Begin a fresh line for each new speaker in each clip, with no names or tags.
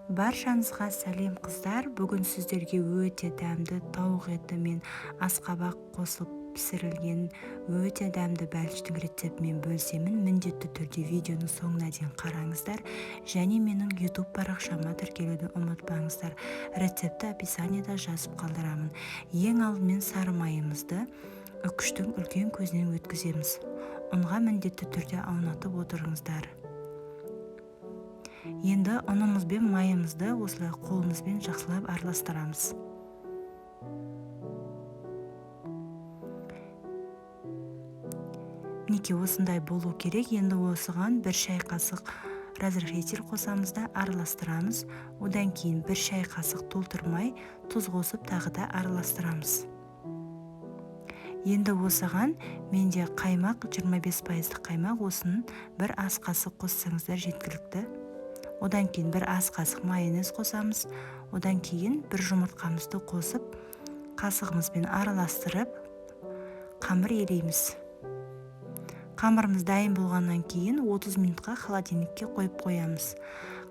Баршаңызға сәлем, қыздар! Бүгін сіздерге өте дәмді тауық еті мен асқабақ қосылып пісірілген өте дәмді бәліштің рецептімен бөлісемін. Міндетті түрде видеоның соңына дейін қараңыздар және менің YouTube парақшама тіркелуді ұмытпаңыздар. Рецептті описанияда жазып қалдырамын. Ең алдымен сары майымызды үкіштің үлкен көзінен өткіземіз. Ұнға міндетті түрде аунатып отырыңыздар. Енді ұнымыз бен майымызды осылай қолымызбен жақсылап араластырамыз. Мінекей, осындай болу керек. Енді осыған 1 шай қасық разрыхлитель қосамыз да араластырамыз. Одан кейін 1 шай қасық толтырмай тұз қосып тағы да араластырамыз. Енді осыған менде қаймақ, 25%-лық қаймақ, осын 1 ас қасық қоссаңыздар жеткілікті. Одан кейін 1 ас қасық майонез қосамыз. Одан кейін 1 жұмыртқамызды қосып, қасығымызбен араластырып, қамыр елейміз. Қамырымыз дайын болғаннан кейін 30 минутқа холодильникке қойып қоямыз.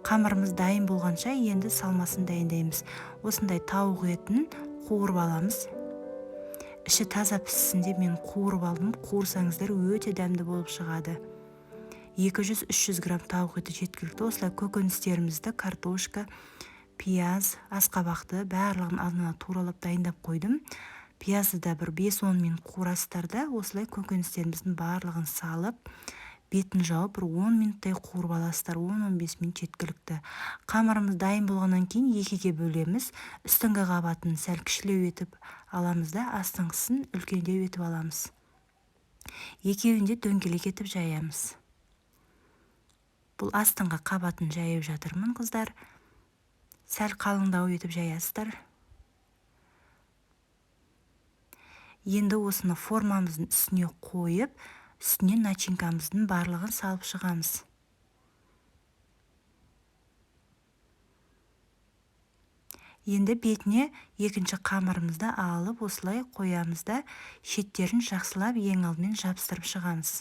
Қамырымыз дайын болғанша енді салмасын дайындаймыз. Осындай тауық етін қуырып аламыз. Іші таза піссін деп мен қуырып алдым. Қуырсаңыздар өте дәмді болып шығады. 200-300 грамм тауық еті жеткілікті. Осылай көкөністерімізді, картошка, пияз, асқабақты барлығын алдын ала туралап дайындап қойдым. Пиязды да бір 5-10 минут қуырасыздар да, осылай көкөністеріміздің барлығын салып, бетін жауып бір 10 минуттай қуырып аласыздар. 10-15 минут жеткілікті. Қамырымыз дайын болғаннан кейін екіге бөлеміз. Үстіңгі қабатын сәл кішілеу етіп аламыз да, астыңғысын үлкендеу етіп аламыз. Екеуін де дөңгелек етіп жаямыз. Бұл астыңғы қабатын жайып жатырмын, қыздар. Сәл қалыңдау етіп жаясыздар. Енді осыны формамыздың үстіне қойып, үстіне начинкамыздың барлығын салып шығамыз. Енді бетіне екінші қамырымызды алып, осылай қоямыз да, шеттерін жақсылап ең алдымен жабыстырып шығамыз.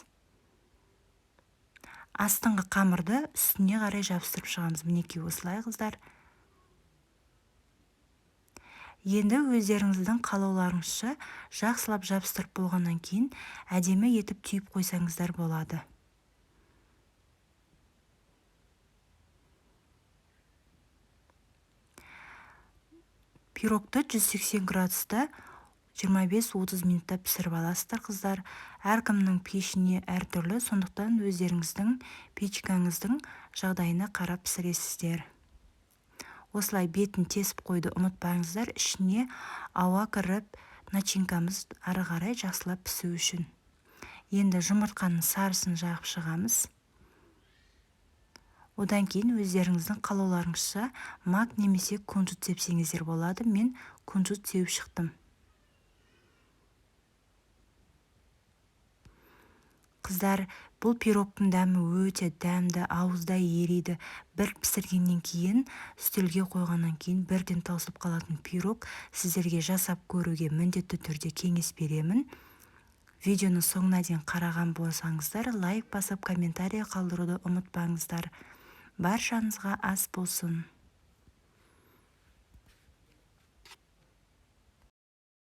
Астыңғы қамырды үстіне қарай жабыстырып шығамыз. Мінекей осылай, қыздар. Енді өздеріңіздің қалауларыңызша жақсылап жабыстырып болғаннан кейін әдемі етіп түйіп қойсаңыздар болады. Пирогты 180 градуста 25-30 минутта пісіріп аласыздар, қыздар. Әркімнің пешіне әртүрлі, сондықтан өздеріңіздің печкаңыздың жағдайына қарап пісіресіздер. Осылай бетін тесіп қойды ұмытпаңыздар, ішіне ауа кіріп, начинкамыз ары қарай жақсылап пісу үшін. Енді жұмыртқаның сарысын жағып шығамыз. Одан кейін өздеріңіздің қалауларыңызша мак немесе кунжут сепсеңіздер болады. Мен кунжут сеуіп шықтым. Қыздар, бұл пирогтың дәмі өте дәмді, ауызда ериді. Бір пісіргеннен кейін, үстелге қойғаннан кейін бірден таусылып қалатын пирог. Сіздерге жасап көруге міндетті түрде кеңес беремін. Видеоны соңына дейін қараған болсаңыздар, лайк басып, комментарий қалдыруды ұмытпаңыздар. Баршаңызға ас болсын.